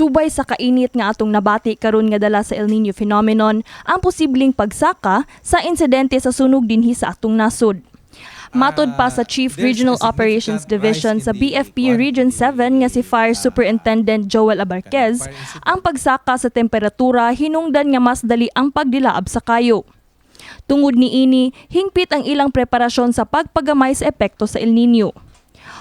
Subay sa kainit nga atong nabati karon nga dala sa El Nino phenomenon ang posibleng pagsaka sa insidente sa sunog dinhi sa atong nasod. Matod pa sa Chief There's a Regional Operations significant rise Division in sa the BFP kuan, Region the, 7 nga si Fire Superintendent Joel Abarquez, fire incident. Ang pagsaka sa temperatura hinungdan nga mas dali ang pagdilaab sa kayo. Tungod niini, hingpit ang ilang preparasyon sa pagpagamay sa epekto sa El Nino.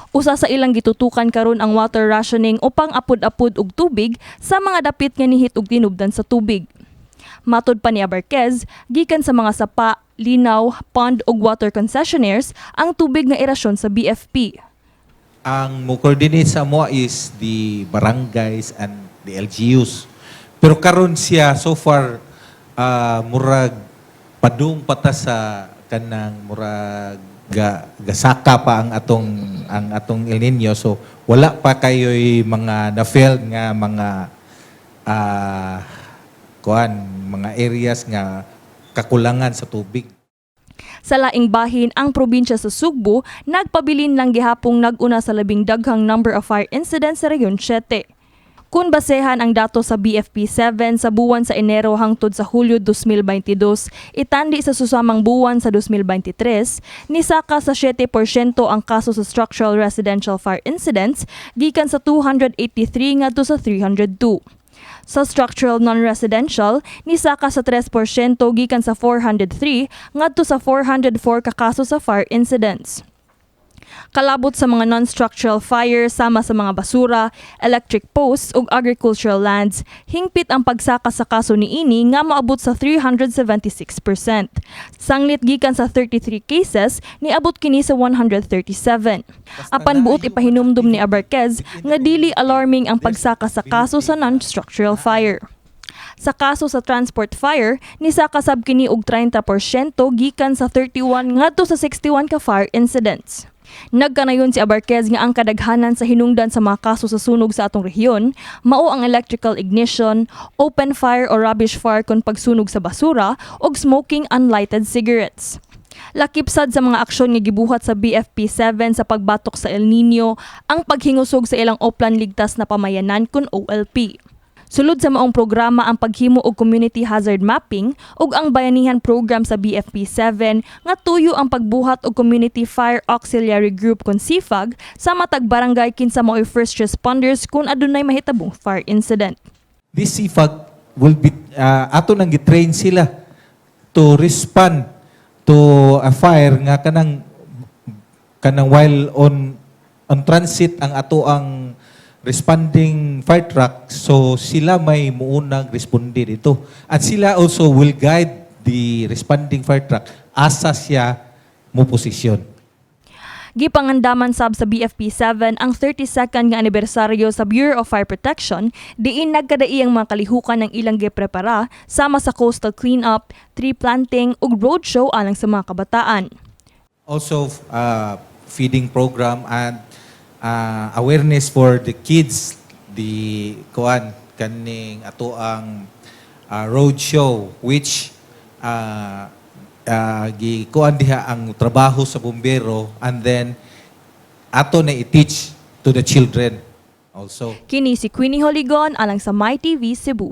Usa sa ilang gitutukan karon ang water rationing upang apud-apud og tubig sa mga dapit nga nihit og tinubdan sa tubig. Matod pa ni Abarquez, gikan sa mga sapa, linaw, pond ug water concessionaires ang tubig nga irasyon sa BFP. Ang mo coordinate sa amo is the barangays and the LGUs. Pero karon siya so far murag padung pa ta sa kanang murag gasaka pa ang atong El Nino, so wala pa kayoy mga na-felt nga mga kuan, mga areas nga kakulangan sa tubig. Sa laing bahin, ang probinsya sa Sugbo nagpabilin lang gihapong nag-una sa labing daghang number of fire incidents sa Region 7. Kung basehan ang dato sa BFP 7 sa buwan sa Enero hangtod sa Hulyo 2022, itandi sa susamang buwan sa 2023, nisaka sa 7% ang kaso sa structural residential fire incidents gikan sa 283 ngadto sa 302. Sa structural non-residential, nisaka sa 3% gikan sa 403 ngadto sa 404 ka kaso sa fire incidents. Kalabot sa mga non-structural fire sama sa mga basura, electric posts ug agricultural lands, hingpit ang pagsaka sa kaso niini nga moabot sa 376%. Sanglit gikan sa 33 cases, niabot kini sa 137. Apan buot ipahinumdum ni Abarquez nga dili alarming ang pagsaka sa kaso sa non-structural fire. Sa kaso sa transport fire, nisaka sab kini og 30% gikan sa 31 ngadto sa 61 ka fire incidents. Nagkanayon si Abarquez nga ang kadaghanan sa hinungdan sa mga kaso sa sunog sa atong rehiyon mao ang electrical ignition, open fire o rubbish fire kon pagsunog sa basura ug smoking unlighted cigarettes. Lakip sad sa mga aksyon nga gibuhat sa BFP 7 sa pagbatok sa El Nino ang paghingusog sa ilang Oplan Ligtas na Pamayanan kon OLP. Sulod sa maong programa ang paghimo og community hazard mapping ug ang bayanihan program sa BFP 7 nga tuyo ang pagbuhat og Community Fire Auxiliary Group kon CFAG sa matag barangay kinsa maoy first responders kung adunay mahitabong fire incident. This CFAG will be ato nang gitrain sila to respond to a fire nga kanang while on transit ang ato ang responding fire truck, so sila may muunang responde dito and sila also will guide the responding fire truck asa siya mo posisyon. Gipangandaman sab sa BFP 7 ang 32nd nga anibersaryo sa Bureau of Fire Protection diin nagkadai ang mga kalihukan ng ilang giprepara sama sa coastal cleanup, tree planting ug roadshow alang sa mga kabataan. Also feeding program and awareness for the kids, the kuan, kaning ato ang road show which gi kuan diha ang trabaho sa bumbero and then ato na i-teach to the children also. Kini si Queenie Holigon alang sa MyTV Cebu.